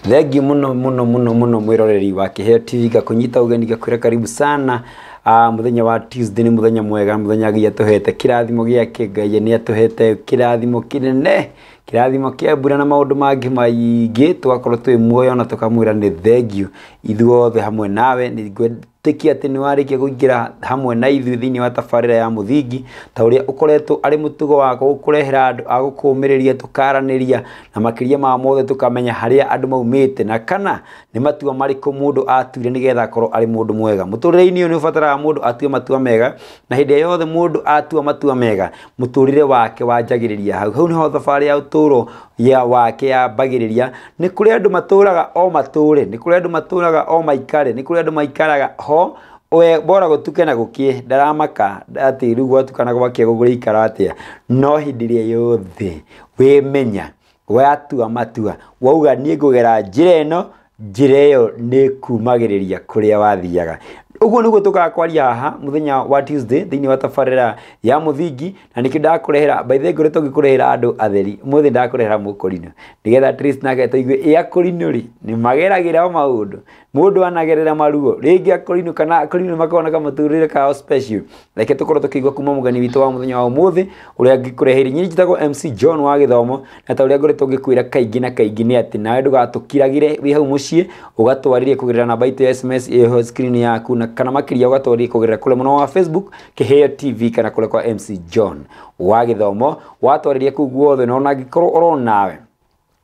Thengiũ mũno mũno mũno mũno mwĩroreri wa Kĩheo TV, ngakũnyita ũgeni, ngakwĩra karibu sana. Mũthenya wa Tuesday nĩ mũthenya mwega, mũthenya Ngai atũhete kĩrathimo gĩake. Ngai nĩ atũhete kĩrathimo kĩnene, kĩrathimo kĩa mbura na maũndũ mangĩ maingĩ, tũgakorwo twĩ muoyo na tũkamwĩra nĩ thengiũ ithuothe hamwe nawe. Nĩ ngwĩtĩkia atĩ nĩ warĩkia kũingĩra hamwe na ithuĩ thĩinĩ wa tabarĩra ya Mũthingi, ta ũrĩa ũkoretwo arĩ mũtugo wakwa gũkũrehera andũ a gũkũmĩrĩria, tũkaranĩria, na makĩria ma mothe tũkamenya harĩa andũ maumĩte na kana nĩ matua marĩkũ mũndũ atuire nĩgetha akorwo arĩ mũndũ mwega mũtũrĩre-inĩ ũyũ. Nĩ ũbataraga mũndũ atue matua mega, na hĩndĩ ĩrĩa yothe mũndũ atua matua mega, mũtũrĩre wake wanjagĩrĩria hau. Hau nĩho thabarĩ ya ũtũũro ya wake yambagĩrĩria. Nĩ kũrĩ andũ matũraga o matũre, nĩ kũrĩ andũ matũraga o maikare, nĩ kũrĩ andũ maikaraga ho we bora gũtuke na gũkĩe, ndaramaka atĩ rĩu gwatuka na gwakĩa gũgũikara atĩa. No hĩndĩ ĩrĩa yothe wĩmenya watua matua, wauga niĩ ngũgera njĩra ĩno, njĩra ĩyo nĩ kumagĩrĩria kũrĩa wathiaga. Ũguo nĩguo tũkaga kwaria haha mũthenya wa Tuesday thĩinĩ wa tabarĩra ya Mũthingi, na nĩkĩo ndakũrehera. By the way, ngoretwo ngĩkũrehera andũ atheri, ũmũthĩ ndakũrehera mũkũrinũ nĩgetha at least nake tũigue ĩ akũrinũ rĩ nĩ mageragĩra o maũndũ mũndũ anagerera maruo rĩngĩ akũrinũ, kana akũrinũ makoragwo na kamũtũrĩre kao special. Reke tũkorwo tũkĩigua kuma mũgeni witũ wa mũthenya wa ũmũthĩ ũrĩa ngĩkũreheire. Niĩ njĩtagwo MC John wa Gĩthomo, na ta ũrĩa ngoretwo ngĩkwĩra kaingĩ na kaingĩ nĩ atĩ nawe ndũgatũkiragĩre wĩ hau mũciĩ, ũgatwarĩrie kũgerera namba itũ ya SMS ĩho screen yaku, na kana makĩria ũgatwarĩrie kũgerera kũrĩa mũno wa Facebook Kĩheo TV, kana kũrĩa kwa MC John wa Gĩthomo. Watwarĩria kũu guothe, na ona angĩkorwo ũronawe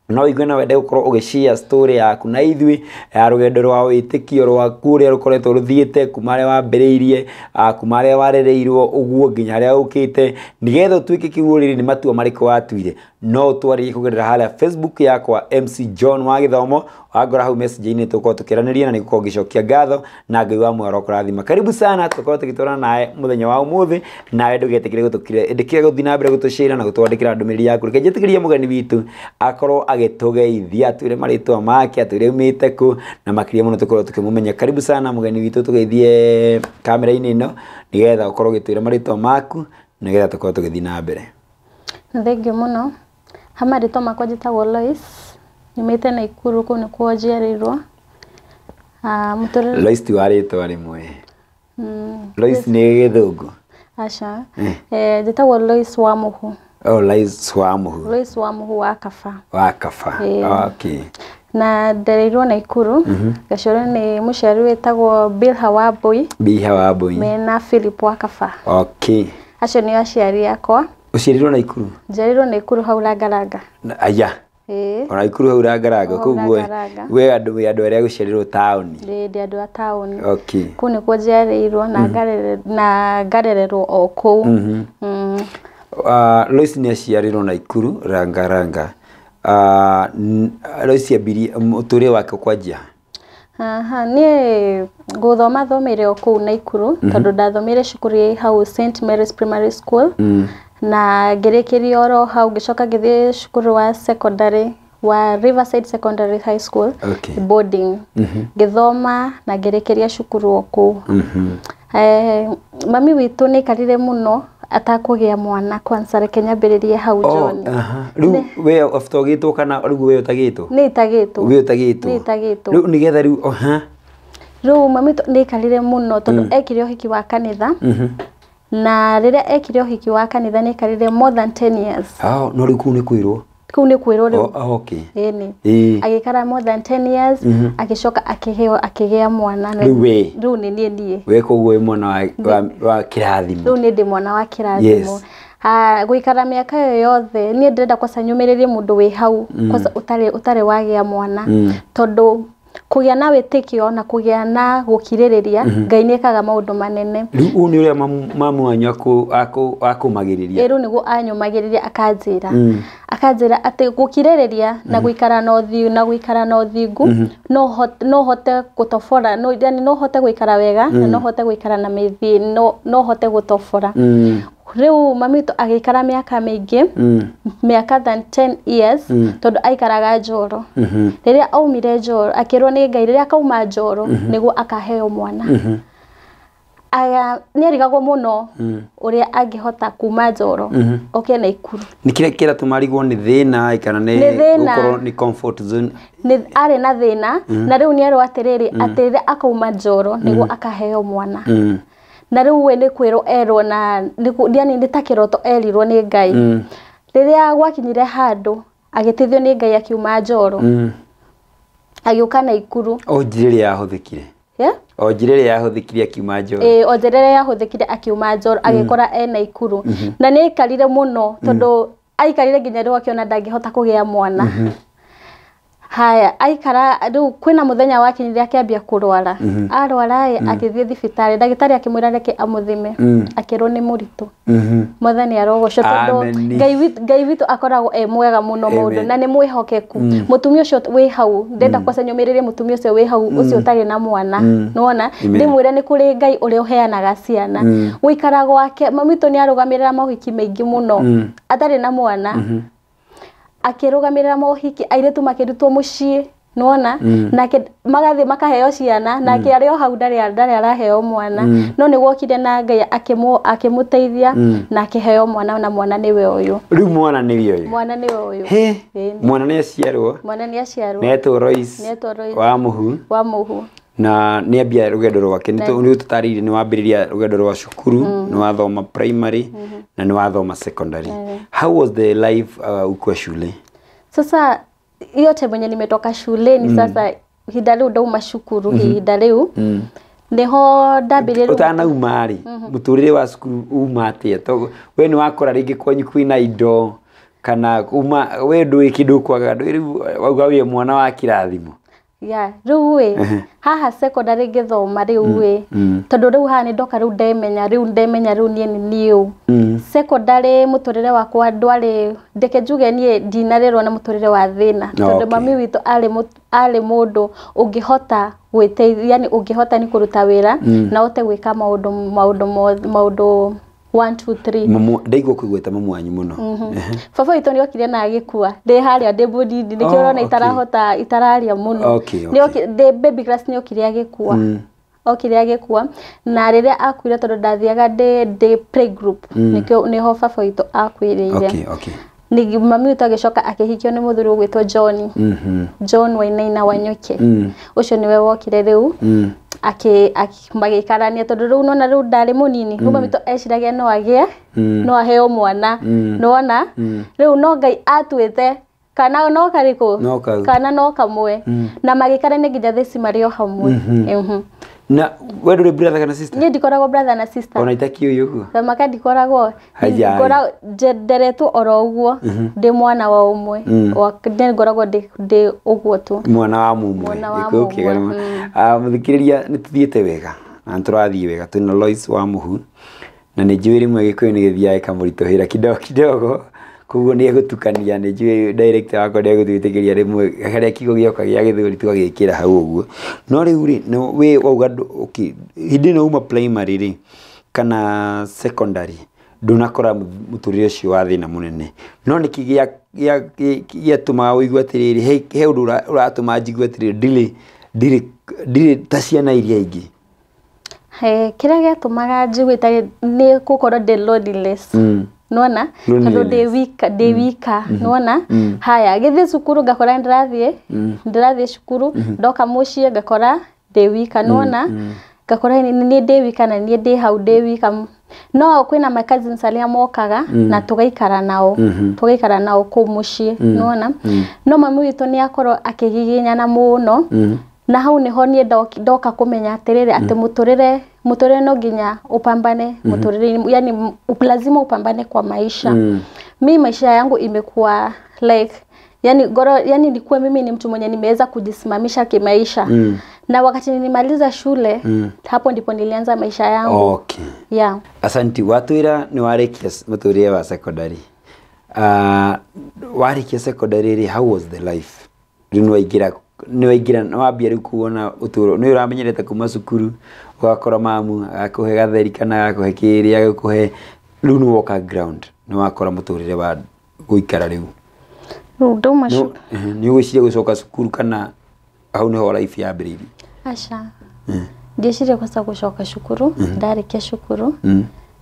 no igue na wende gũkorwo ũgĩshare story yaku na ithuĩ ya rũgendo rwa wĩtĩkio rwaku, ũrĩa rũkoretwo rũthiĩte kuma harĩa wambĩrĩirie, kuma harĩa warereirwo ũguo nginya harĩa ũkĩte, nĩgetha ũtuĩke kĩguo rĩrĩ, nĩ matua marĩkũ watuire, no ũtwarĩrie kũgerera harĩa Facebook yakwa MC John wa Gĩthomo. Wangora hau message-inĩ, tũkorwo tũkĩaranĩria na nĩgũkorwo ngĩcokia ngatho, na Ngai wa muoyo arokũrathima. Karibu sana, tũkorwo tũgĩtwarana nawe mũthenya wa ũmũthĩ, nawe ndũgetĩkĩre gũtũkire, ĩndĩkĩra gũthiĩ na mbere gũtũcĩra na gũtwandĩkĩra ndũmĩrĩri yaku. Reke njĩtĩkĩrie mũgeni witũ akorwo agĩtũgeithia, atwĩre marĩtwa make, atwĩre aumĩte kũ, na makĩria mũno tũkorwo tũkĩmũmenya. Karibu sana mũgeni witũ, tũgeithie kamera-inĩ ĩno nĩgetha ũkorwo ũgĩtwĩra marĩtwa maku, nĩgetha tũkorwo tũgĩthiĩ na mbere. Thengiũ mũno. Ha marĩtwa makwa njĩtagwo Lois, nyumĩte Naikuru, kũu nĩkuo njiarĩirwo. Mũtũrĩre Lois ti wa rĩtwa rĩmwe. Lois nĩ gĩthũngũ? Aca. Njĩtagwo Lois wa Mũhu. Oh, Lois wa Mũhu. Lois wa Mũhu wa Kaba. Wa Kaba. Ĩĩ. Okay. Na ndereirwo Naikuru, ngaciarwo nĩ mũciari wĩtagwo Bilha wa Mbui Biha wa Mbui mena Philip wa Kaba. Acio nĩo aciari akwa. Ũciarĩirwo Naikuru? Njiarĩirwo Naikuru hau Langalanga. Aya. Ĩĩ. Ona Naikuru hau Langalanga? Hau koguo Langalanga. We andũ wĩ andũ arĩa gũciarĩrwo taũni. Ĩĩ, ndĩ andũ a taũni. Kũu nĩkuo njiarĩirwo na ngarererwo o kũu. Lois nĩ aciarĩrwo Naikuru Langalanga. Lois ambirie mũtũrĩre wake kwanjia? Aha, niĩ gũthoma thomeire o kũu Naikuru, tondũ ndathomeire cukuru ĩ hau St Mary's Primary School, na ngĩrĩkĩria oro hau, ngĩcoka ngĩthiĩ cukuru wa secondary wa Riverside Secondary High School, boarding, ngĩthoma na ngĩrĩkĩria cukuru o kũu. Mami witũ nĩ aikarire mũno atakũgĩa mwana. Kwanza reke nyambĩrĩrie hau. Oh, John. Aha. Rĩu we after ũgĩtwo kana rĩu we ũtagĩtwo? Nĩ itagĩtwo. We ũtagĩtwo? Nĩ itagĩtwo. Rĩu nĩgetha rĩu aha. Rĩu mami witũ nĩ aikarire mũno tondũ ekire ũhiki wa kanitha, na rĩrĩa ekire ũhiki wa kanitha nĩ aikarire more than 10 years. Oh, no rĩu kũu nĩ kwĩrwo? Kũu nĩ kwĩrwo rĩu. Oh, okay. Ĩni. Ĩĩ. Agĩikara more than 10 years, agĩcoka akĩheo akĩgĩa mwana. Rĩu we? Rĩu nĩ niĩ. We koguo wĩ mwana wa kĩrathimo. Rĩu nĩ ndĩ mwana wa kĩrathimo. Ah, gũikara mĩaka ĩyo yothe, niĩ ndĩrenda kwanza nyũmĩrĩrie mũndũ wĩ hau kwanza ũtarĩ wagĩa mwana, tondũ kũgĩa na wĩtĩkio na kũgĩa na gũkirĩrĩria, Ngai nĩ ekaga maũndũ manene. Rĩu ũyũ nĩ ũrĩa mamu wanyu akũmagĩrĩria? Ĩ, rĩu nĩguo anyũmagĩrĩria, akanjĩra atĩ gũkirĩrĩria na gũikara na ũthiũ na gũikara na ũthingu, no hote gũtobora, no yani no hote gũikara wega na no hote gũikara na mĩthiĩ, no hote gũtobora. Rĩu mami witũ agĩikara mĩaka mĩingĩ, mĩaka than 10 years, tondũ aikaraga njoro. Rĩrĩa aumire njoro, akĩrwo nĩ Ngai rĩrĩa akauma njoro nĩguo akaheo mwana. Nĩ arigagwo mũno ũrĩa angĩhota kuma Njoro oke Naikuru. Nĩ kĩrĩa kĩratũma arigwo nĩ thĩna kana nĩ Nĩ thĩna. gũkorwo nĩ comfort zone? Nĩ arĩ na thĩna, na rĩu nĩ erwo atĩrĩrĩ, atĩ rĩrĩa akauma Njoro nĩguo akaheo mwana. Na rĩu we nĩ kwĩrwo erwo na yani nĩ ta kĩroto erirwo nĩ Ngai. Rĩrĩa gwakinyire handũ agĩteithio nĩ Ngai akiuma Njoro, agĩũka Naikuru. O njĩra ĩrĩa yahũthĩkire. Yeah? O njĩra ĩrĩa yahũthĩkire akiuma Njoro. Ĩĩ, o njĩra ĩrĩa yahũthĩkire akiuma Njoro, agĩkora e Naikuru. Na nĩ aikarire mũno, tondũ aikarire nginya rĩu akĩona ndangĩhota kũgĩa mwana. Haya, aikara rĩu kwĩna mũthenya wakinyire akĩambia kũrwara. Arwara ĩ, agĩthiĩ thibitarĩ, ndagĩtarĩ akĩmwĩra reke amũthime, akĩrwo nĩ mũritũ. Mwathani arogocwo, tondũ Amen. Ngai witũ akoragwo e mwega mũno mũndũ, Amen. na nĩ mwĩhokeku. Mũtumia ũcio wĩ hau, ndenda kwaca nyũmĩrĩrie mũtumia ũcio wĩ hau, ũcio ũtarĩ na mwana, nĩwona? Amen. Ndĩmwĩre nĩ kũrĩ Ngai ũrĩa ũheanaga ciana. Gũikara gwake, mami witũ nĩ arũgamĩrĩra mohiki maingĩ mũno atarĩ na mwana, akĩrũgamĩrĩra mohiki, airĩtu makĩrutwo mũciĩ, nĩwona? Nake magathiĩ makaheo ciana, nake arĩ o hau ndarĩ araheo mwana. No nĩ gwokire na Ngai akĩmũteithia na akĩheo mwana, na mwana nĩwe ũyũ. Rĩu mwana nĩwe ũyũ. Mwana nĩwe ũyũ. He, Ĩĩ. mwana nĩ aciarwo. Mwana nĩ aciarwo. Nĩetwo Royce Nĩetwo Royce. wa Mũhu. Wa Mũhu. Na nĩ ambia rũgendo rwake, nĩ tũtarĩirie nĩ wambĩrĩria rũgendo rwa cukuru, nĩ wathoma primary na nĩ wathoma secondary. How was the life ukiwa shule? Sasa hiyo time yenye nimetoka shuleni, sasa ihinda rĩu ndauma cukuru, ihinda rĩu nĩho ndambĩrĩria rĩu. Ũtanauma rĩ, mũtũrĩre wa cukuru uma atĩa? Tondũ we nĩ wakora rĩngĩ kwanyu kwĩna indo, kana uma we ndũĩ kĩndũ ũkwaga, ndũĩ rĩu wauga wĩ mwana wa kĩrathimo. Yeah, rĩu ĩ, haha secondary ngĩthoma rĩu ĩ, tondũ rĩu haha nĩ ndoka rĩu ndemenya, rĩu ndemenya rĩu niĩ nĩ niĩ ũ. Secondary mũtũrĩre wakwa ndwarĩ, ndeke njuge niĩ ndinarerwo na mũtũrĩre wa thĩna, tondũ mami witũ arĩ mũndũ ũngĩhota gwĩteithia, yani ũngĩhota nĩ kũruta wĩra na ũhote gwĩka maũndũ maũndũ mothe, maũndũ 1 2 3. Mamu, ndaigua kũigweta mamu wanyu mũno. Baba witũ nĩ okire na agĩkua ndĩ harĩa ndĩ mũnini, nĩkĩo ũrona itarahota, itararia mũno. Ndĩ baby class nĩ okire agĩkua, okire agĩkua, na rĩrĩa akuire, tondũ ndathiaga ndĩ playgroup, nĩkĩo nĩho baba witũ akuĩrĩire. Ningĩ mami witũ agĩcoka akĩhikio nĩ mũthuri ũgwĩtwo John, John Wainaina Wanyoike. Ũcio nĩwe wokire rĩu, magĩikarania, tondũ rĩu nona rĩu ndarĩ mũnini, rĩu mami witũ eciragia no agĩe, no aheo mwana, nĩwona? Rĩu no Ngai atuĩte kana no karĩkũ. No kau. Kana no kamwe, na magĩikarania nginya thaa ici marĩ o hamwe. Na we ndũrĩ brother kana sister? Niĩ ndikoragwo brother na sister. Ona itakiũĩ ũguo? Thamaka ndikoragwo. Haya. Nderetwo oro ũguo ndĩ mwana wa ũmwe. Niĩ ngoragwo ndĩ ũguo tu. Mwana wa mumwe. Mwana wa Gĩkũyũ kĩega mũmwe. nĩ ma. Mũthikĩrĩria, nĩ tũthiĩte wega na nĩ tũrathiĩ wega, twĩna Lois wa Mũhu, na nĩ njũĩ rĩmwe Gĩkũyũ nĩ gĩthiaga gĩkamũritũhĩra kidogo kidogo, koguo nĩ egũtukania, nĩ njũĩ director wakwa nĩ egũtwĩtĩkĩria rĩmwe harĩa kiugo gĩoka gĩa Gĩthweri tũgagĩkĩra hau ũguo. No rĩu rĩ, we wauga okay, hĩndĩ ĩno uma primary rĩ kana secondary, ndũnakora mũtũrĩre ũcio wa thĩna mũnene, no nĩkĩ gĩatũmaga ũigue atĩrĩrĩ, he ũndũ ũratũma njigue atĩrĩrĩ, ndirĩ ta ciana iria ingĩ? He, kĩrĩa gĩatũmaga njigue itarĩ nĩ gũkorwo ndĩ loneliness. Nĩwona? Tondũ ndĩ wika, ndĩ wika, nĩwona? Haya, gĩthiĩ cukuru ngakora ndĩrathiĩ cukuru, ndoka mũciĩ ngakora ndĩ wika, nĩwona? Ngakora nĩ niĩ ndĩ wika, na niĩ ndĩ hau ndĩ wika. No kwĩna my cousins arĩa mokaga na tũgaikara nao kũu mũciĩ, nĩwona? No mami witũ nĩ akorwo akĩgiginyana mũno, na hau nĩho niĩ ndoka kũmenya atĩrĩrĩ, atĩ mũtũrĩre no nginya upambane mũtũrĩre, yani lazima upambane kwa maisha. Mi maisha yangu imekuwa like, yani goro, yani nikuwe mimi ni mtu mwenye nimeweza kujisimamisha kimaisha. Na wakati nilimaliza shule, hapo ndipo nilianza maisha yangu. Yeah. Asanti. Watwĩra nĩ warĩkia mũtũrĩre wa secondary. Warĩkia secondary rĩ, how was the life? Rĩu nĩ waingĩra, nĩ wambia rĩu kuona ũtũũro nĩ ũramenyerete kuma cukuru, ũgakora mamu agakũhe gatheri kana agakũhe kĩrĩa agakũhe, rĩu nĩ woka ground, nĩ wakora mũtũrĩre wa gũikara rĩu. Rĩu ndauma Nĩ ũgwĩciria gũcoka cukuru kana hau nĩho life yambĩrĩirie? Aca. Ndieciria kwaca gũcoka cukuru ndarĩkia cukuru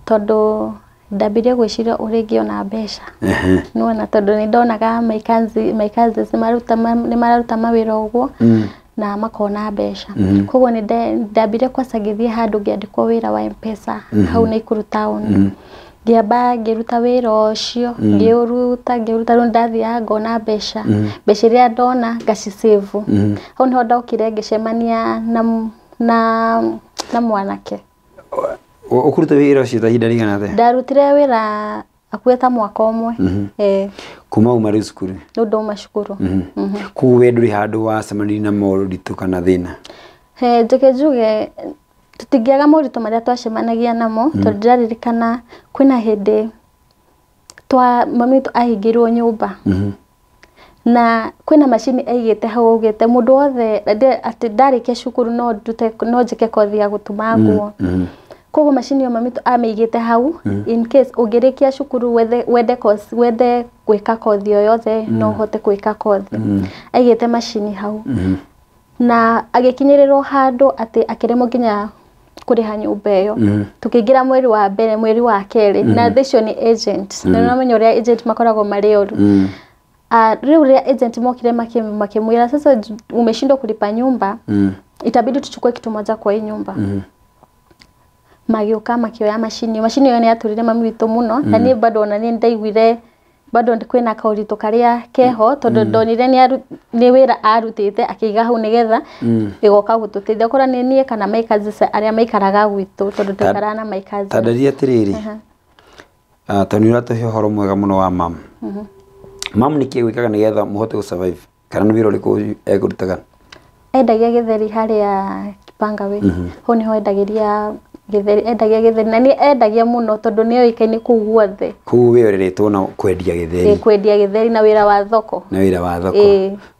tondũ ndambirie gwĩciria ũrĩa ingĩona mbeca. Nĩwona tondũ nĩ ndonaga my cousins nĩ mararuta mawĩra ũguo na makona mbeca. Koguo nĩ ndambire kwaca ngĩthiĩ handũ ngĩandĩkwo wĩra wa M-Pesa hau Naikuru town. Ngĩamba ngĩruta wĩra ũcio ngĩũruta rĩu ndathiaga ngona mbeca. Mbeca iria ndona ngaci save. Hau nĩho ndokire ngĩcemania na mwanake. Ũkũruta wĩra ũcio ta ihinda rĩigana atĩa? Ndarutire wĩra hakuhĩ ta mwaka ũmwe. Kuma uma rĩu cukuru? Rĩu ndauma cukuru. Koguo we ndũrĩ handũ wacemanirie na moritũ kana thĩna? Njũke njuge tũtingĩaga moritũ marĩa twacemanagia namo tondũ ndĩraririkana kwĩna hĩndĩ mami witũ ahingĩirwo nyũmba. Na kwĩna macini aigĩte hau augĩte mũndũ wothe atĩ ndarĩkia cukuru no njĩke kothi ya gũtuma nguo. Koguo macini ĩyo mami witũ amĩigĩte hau in case ũngĩrĩkia cukuru wende gwĩka kothi o yothe no ũhote gwĩka kothi. Aigĩte macini hau. Na agĩkinyĩrĩrwo handũ atĩ akĩremwo nginya kũrĩha nyũmba ĩyo. Tũkĩingĩra mweri wa mbere, mweri wa kerĩ na thaa icio nĩ agent. Na nĩũramenya ũrĩa agent makoragwo marĩ oru. Rĩu rĩrĩa agent mokire makĩmwĩra sasa umeshindwa kulipa nyumba, itabidi tuchukue kitu moja kwa hii nyumba. Magĩũka makĩoya macini. Macini ĩyo nĩ yatũrire mami witũ mũno na niĩ bado ona niĩ ndaiguire bado kwĩna kaũritũ karĩa keho tondũ ndonire nĩ wĩra arutĩte akĩiga hau nĩgetha ĩgoka gũtũteithia okorwo nĩ niĩ kana my cousins arĩa maikaraga gwitũ tondũ twaikaraga na my cousins. Ta ndarĩria atĩrĩrĩ, tondũ nĩ ũratũhe ũhoro mwega mũno wa mamu. Mamu nĩkĩĩ gwĩkaga nĩgetha mũhote gũ survive kana nĩ wĩra ũrĩkũ ekũrutaga? Endagia gĩtheri harĩa Kipanga Way. Hau nĩho endagĩria gĩtheri, endagia gĩtheri na nĩ endagia mũno tondũ nĩ oĩkaine kũu guothe. Koguo we ũreretwo na kwendia gĩtheri? Kwendia gĩtheri na wĩra wa thoko. Na wĩra wa thoko.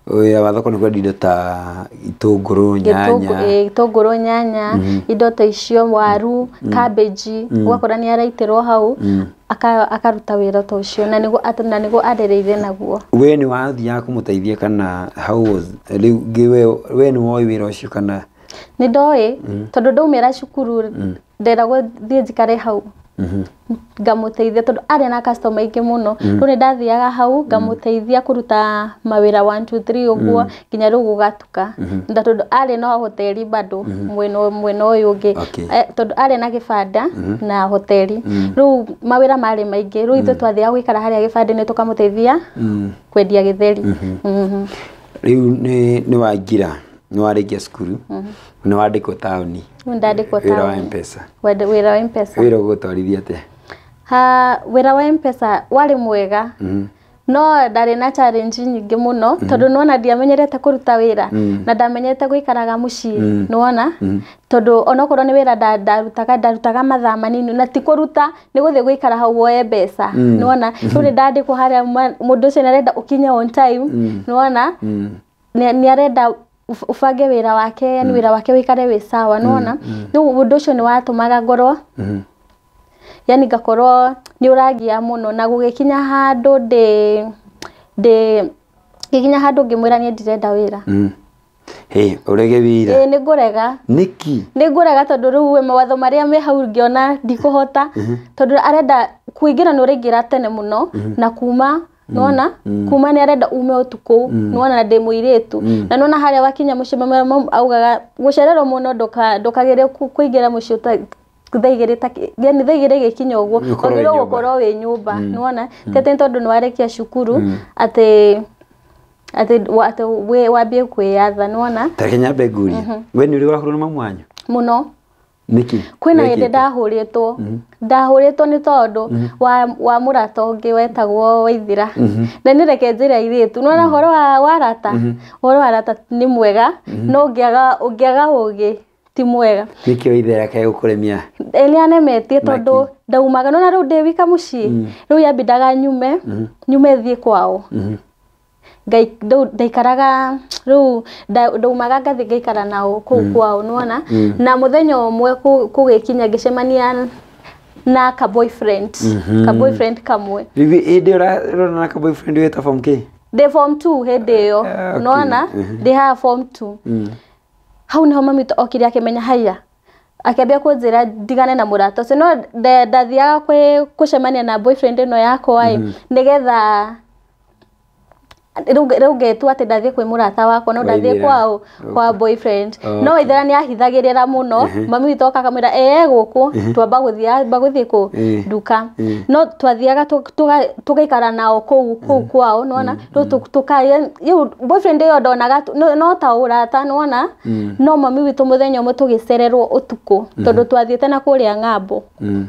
Wĩra wa thoko nĩ kwendia indo ta itũngũrũ, nyanya. Itũngũrũ, nyanya, indo ta icio, waru, cabbage, ũgakora nĩ araitĩrwo hau akaruta wĩra ta ũcio na nĩguo arereire naguo. We nĩ wathiaga kũmũteithia kana how was rĩu we nĩ woĩ wĩra ũcio kana? Nĩ ndoĩ tondũ ndaumĩra cukuru nderagwo thiĩ njikare hau ngamũteithia tondũ arĩ na customer aingĩ mũno. Rĩu nĩ ndathiaga hau ngamũteithia kũruta mawĩra 1 2 3 ũguo nginya rĩu gũgatuka. Na tondũ arĩ na hoteli bado mwena ũyũ ũngĩ tondũ arĩ na gĩbanda na hoteli. Rĩu mawĩra marĩ maingĩ rĩu ithuĩ twathiaga gũikara harĩa gĩbanda-inĩ tũkamũteithia kwendia gĩtheri. Rĩu nĩ waingĩra nĩ warĩkia cukuru nĩ wandĩkwo taũni. Ndandĩkwo taũni. Wĩra wa M-Pesa. Wĩra wa M-Pesa. Wĩra ũgũtwarithia atĩa? Wĩra wa M-Pesa warĩ mwega no ndarĩ na challenge nyingĩ mũno tondũ nĩwona ndiamenyerete kũruta wĩra na ndamenyerete gũikaraga mũciĩ nĩwona tondũ onokorwo nĩ wĩra ndarutaga mathaa manini na ti kũruta nĩ gũthiĩ gũikara hau woe mbeca nĩwona. Rĩu nĩ ndandĩkwo harĩa mũndũ ũcio nĩ arenda ũkinye on time nĩwona nĩ arenda ũbange wĩra wake yani wĩra wake wĩikare wĩ sawa nĩwona. Rĩu ũndũ ũcio nĩ watũmaga ngorwo yani ngakorwo nĩ ũrangia mũno na gũgĩkinya handũ ngĩkinya handũ ngĩmwĩra niĩ ndirenda wĩra. Ũrege wĩra? Ĩĩ nĩ ngũrega. Nĩkĩ? Nĩ ngũrega tondũ rĩu mawatho marĩa me hau ngĩona ndikũhota tondũ arenda kũingĩra nĩ ũraingĩra tene mũno na kuma nĩwona kuma nĩ arenda ume ũtukũ nĩwona na ndĩ mũirĩtu na nĩwona harĩa wakinya mũciĩ mami augaga gũcererwo mũno ndũkagĩre kũingĩra mũciĩ thaa igĩrĩ yani thaa igĩrĩ ĩgĩkinya ũguo wagĩrĩirwo gũkorwo wĩ nyũmba nĩwona ti atĩ tondũ nĩwarĩkia cukuru atĩ wambie kwĩyatha nĩwona. Ta reke nyambe ngũrie we nĩ ũrĩ wahũrwo nĩ mamu wanyu? Mũno. Nĩkĩ? Kwĩna hĩndĩ ndahũrĩtwo. Ndahũrĩtwo nĩ tondũ wa mũrata ũngĩ wetagwo Waithira. Na nĩ reke njĩre airĩtu nĩwona ũhoro wa arata, ũhoro wa arata nĩ mwega no ũngĩaga ũgĩ ti mwega. Nĩkĩ Waithira kaĩ gũkũremia? Nĩ anemetie tondũ ndaumaga nĩwona rĩu ndĩ wika mũciĩ rĩu yambindaga nyume thiĩ kwao. Ndaikaraga rĩu ndaumaga ngathiĩ ngaikara nao kũu kwao nĩwona. Na mũthenya ũmwe kũgĩkinya ngĩcemania na ka boyfriend, ka boyfriend kamwe. Rĩu hĩndĩ ĩyo ũrona na ka boyfriend wĩ ta form kĩ? Ndĩ form 2 hĩndĩ ĩyo nĩwona ndĩ haha form 2. Hau nĩho mami witũ okire akĩmenya haiya Akĩambia kũnjĩra ndigane na mũrata ũcio, no ndathiaga gũcemania na boyfriend ĩno yakwa ĩ, nĩgetha rĩu ngetua atĩ ndathiĩ kwĩ mũrata wakwa, no ndathiĩ kwao kwa boyfriend. No Waithera nĩ ahithagĩrĩra mũno. Mami witũ oka akamwĩra ee gũkũ twamba gũthiĩ kũ nduka, no twathiaga tũgaikara nao kũu kwao, nĩwona. Rĩu boyfriend ĩyo ndonaga no ta ũrata, nĩwona. No mami witũ mũthenya ũmwe tũgĩcererwo ũtukũ, tondũ twathiĩte na kũrĩa ng'ambo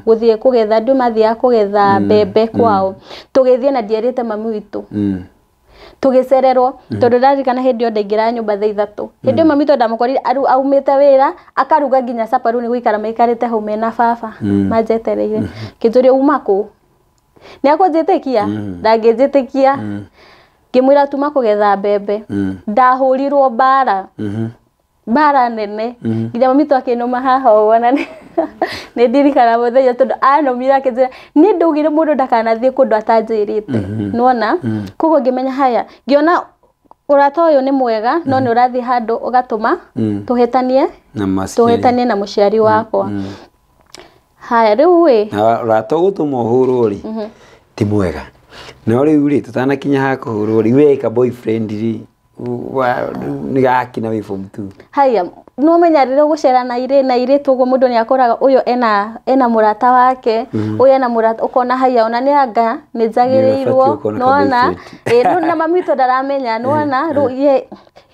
gũthiĩ kũgetha, andũ mathiaga kũgetha mbembe kwao, tũgĩthiĩ na ndierĩte mami witũ. Tũgĩcererwo tondũ ndarikana hĩndĩ ĩyo ndaingĩra nyũmba thaa 3. Hĩndĩ ĩyo mami witũ ndamũkorire aumĩte wĩra, akaruga nginya capa, rĩu nĩ gũikara maikarĩte hau mena baba manjetereire. Kĩnjũria uma kũ? Nĩ akũnjĩtĩkia? Ndangĩnjĩtĩkia. Ngĩmwĩra tuma kũgetha mbembe. Ndahũrirwo mbara. Mbara nene. Nginya mami witũ akĩnũma haha ũguo, na nĩ ndirikana mũthenya tondũ anũmire akĩnjĩra niĩ ndaugire mũndũ ndakanathiĩ kũndũ atanjĩrĩte, nĩwona. Koguo ngĩmenya haya, ngĩona ũrata ũyũ nĩ mwega, no nĩ ũrathiĩ handũ ũgatũma tũhĩtanie na mũciari wakwa. Haya rĩu ĩ, na ũrata ũgũtũma ũhũrwo rĩ ti mwega. No rĩu rĩ, tũtanakinya ha kũhũrwo rĩ, we ka boyfriend rĩ nĩ gakina wĩ form 2. Haya, no menya rĩrĩa ũgũcera na irĩtu ũguo, mũndũ nĩ akoraga ũyũ ena mũrata wake, ũyũ ena mũrata, ũkona haya ona nĩ anga nĩ njagĩrĩirwo, nĩwona. Na mami witũ ndaramenya, nĩwona. Rĩu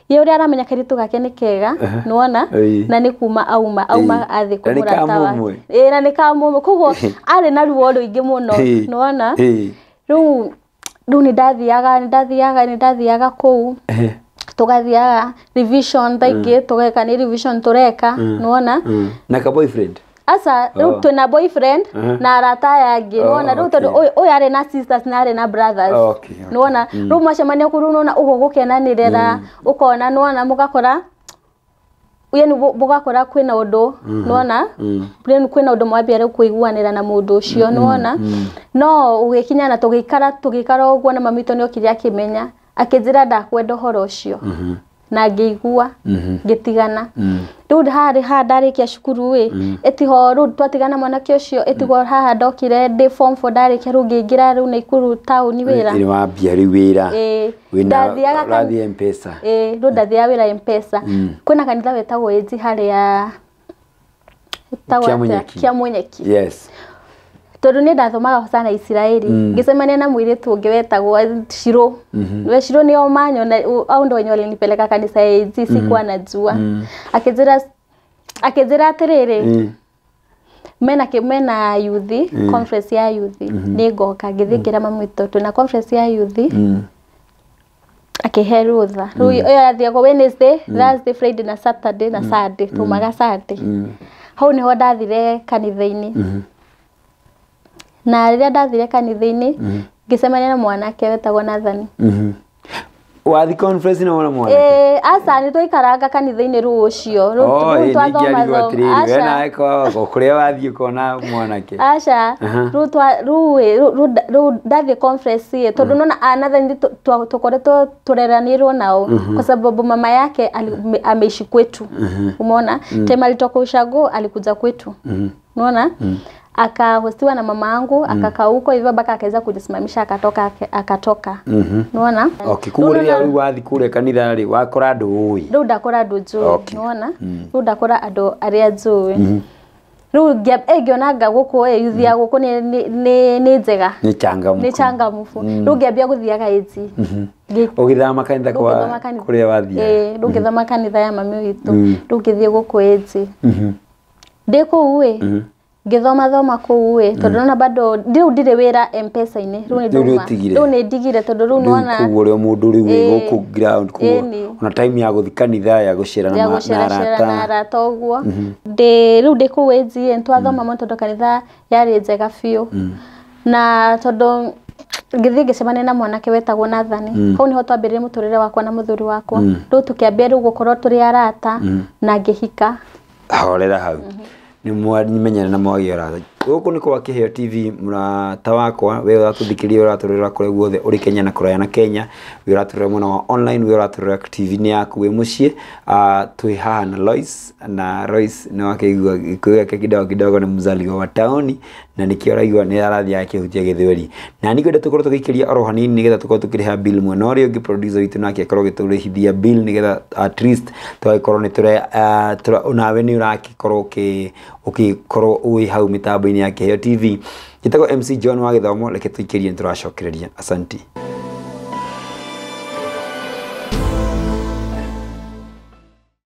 ye ũrĩa aramenya kairĩtu gake nĩ kega, nĩwona, na nĩ kuma auma athiĩ kwĩ mũrata wake. Ĩĩ, na nĩ kamũmwe, koguo arĩ na ruo rũingĩ mũno, nĩwona. Rĩu nĩ ndathiaga kũu, tũgathiaga revision thaa ingĩ, tũgeka nĩ revision tũreka, nĩwona. Na ka boyfriend? Aca, rĩu twĩna boyfriend na arata aya angĩ, nĩwona. Rĩu tondũ ũyũ arĩ na sisters na arĩ na brothers, nĩwona. Rĩu mwacemania kũu, rĩu nĩwona ũguo gũkenanĩrĩra, ũkona, nĩwona, mũgakora yani mũgakora kwĩna ũndũ, nĩwona, kwĩna ũndũ mwambia rĩu kũiguanĩra na mũndũ ũcio, nĩwona. No ũgĩkinya na tũgĩikara ũguo, na mami witũ nĩ okire akĩmenya, akĩnjĩra ndakwenda ũhoro ũcio, na ngĩigua ngĩtigana. Rĩu harĩ haha ndarĩkia cukuru ĩ, ĩtiho rĩu twatigana mwanake ũcio, ĩtigo haha ndokire ndĩ form 4 ndarĩkia, rĩu ngĩingĩra rĩu Naikuru taũni wĩra. Nĩ wambia rĩu wĩra. Ndathiaga ũrathiĩ M-Pesa. Rĩu ndathiaga wĩra M-Pesa. Kwĩna kanitha wĩtagwo AG harĩa Kĩamunyeki. Yes. Tondũ niĩ ndathomaga Hosana Isiraeli, ngĩcemania na mũirĩtu ũngĩ wetagwo Shiro. We Shiro nĩo manyona, au ndo wenye walinipeleka kanitha ya AG, sikuwa najua. Akĩnjĩra atĩrĩrĩ, mena youth, conference ya youth, nĩ ngoka. Ngĩthiĩ ngĩra mami witũ twĩna conference ya youth, akĩhe rũtha. Rĩu ĩyo yathiagwo Wednesday, Thursday, Friday na Saturday na Sunday, tumaga Sunday. Hau nĩho ndathire kanitha-inĩ. Na rĩrĩa ndathire kanitha-inĩ, ngĩcemania na mwanake wetagwo Nathani. Wathi conference na wona mwanake? Aca, nĩ twaikaranga kanitha-inĩ rĩu ũcio. Rĩu twathoma thoma. Aca. We nawe kũrĩa wathiĩ ũkona mwanake. Aca, rĩu ndathiĩ conference ĩ, tondũ nona Nathani tũkoretwo tũreranĩirwo nao, kwa sababu mama yake ameishi kwetu. Umeona? Time alitoka ushago alikuja kwetu. Unaona? Akahostiwa na mama yangu, akakaa huko hivyo mpaka akaweza kujisimamisha, akatoka. Unaona? Okay, koguo rĩrĩa rĩu wathiĩ kũrĩa kanitha rĩ, wakora andũ ũĩ. Rĩu ndakora andũ njũĩ, unaona? Rĩu ndakora andũ arĩa njũĩ. Rĩu ngĩona gũkũ youth ya gũkũ nĩ njega. Nĩ changamfu. Nĩ changamfu. Rĩu ngĩambia gũthiaga AG. Ũgĩthama kanitha kwa kũrĩa wathiaga. Rĩu ngĩthama kanitha ya mami witũ. Rĩu ngĩthiĩ gũkũ AG. Ndĩ kũu ĩ, ngĩthoma thoma kũu ĩ, tondũ nona bado rĩu ndirĩ wĩra M-Pesa-inĩ, rĩu rĩu nĩ ndigire, tondũ rĩu nona koguo ũrĩa mũndũ rĩu wĩ gũkũ ground, koguo ona time ya gũthiĩ kanitha ya gũcera na arata ũguo. Rĩu ndĩ kũu AG nĩ twathoma mũno, tondũ kanitha yarĩ njega biũ. Na tondũ ngĩthiĩ ngĩcemania na mwanake wetagwo Nathani, hau nĩho twambĩrĩrie mũtũrĩre wakwa na mũthuri wakwa. Rĩu tũkĩambia rĩu gũkorwo tũrĩ arata, na ngĩhika. Horera hau. Nĩ mamenyana na mwagĩa ũrata. Gũkũ nĩ kwa Kĩheo TV, mũrata wakwa, we ũratũthikĩrĩria, ũratũrora kũrĩa guothe ũrĩ Kenya na kũraya na Kenya, we ũratũrora mwena wa online, we ũratũrora TV-inĩ yaku wĩ mũciĩ. Twĩ haha na Lois, na Lois nĩ wakĩigua gĩkũyũ gĩake kidogo kidogo, nĩ mzaliwa wa taũni na nĩkĩo ũraigua nĩ arathiĩ akĩhutia gĩthweri. Na nĩ ngwenda tũkorwo tũgĩikĩria oro hanini nĩgetha tũkorwo tũkĩrĩha bill mwena ũrĩa ũngĩ, producer witũ nake akorwo agĩtũrĩhithia bill nĩgetha at least tũgagĩkorwo nĩ tũra nawe nĩ ũragĩkorwo ũgĩkorwo wĩ hau mĩtambo-inĩ ya Kĩheo TV. Njĩtagwo MC John wa Gĩthomo, reke tũikĩrie, nĩ tũracokereria. Asanti.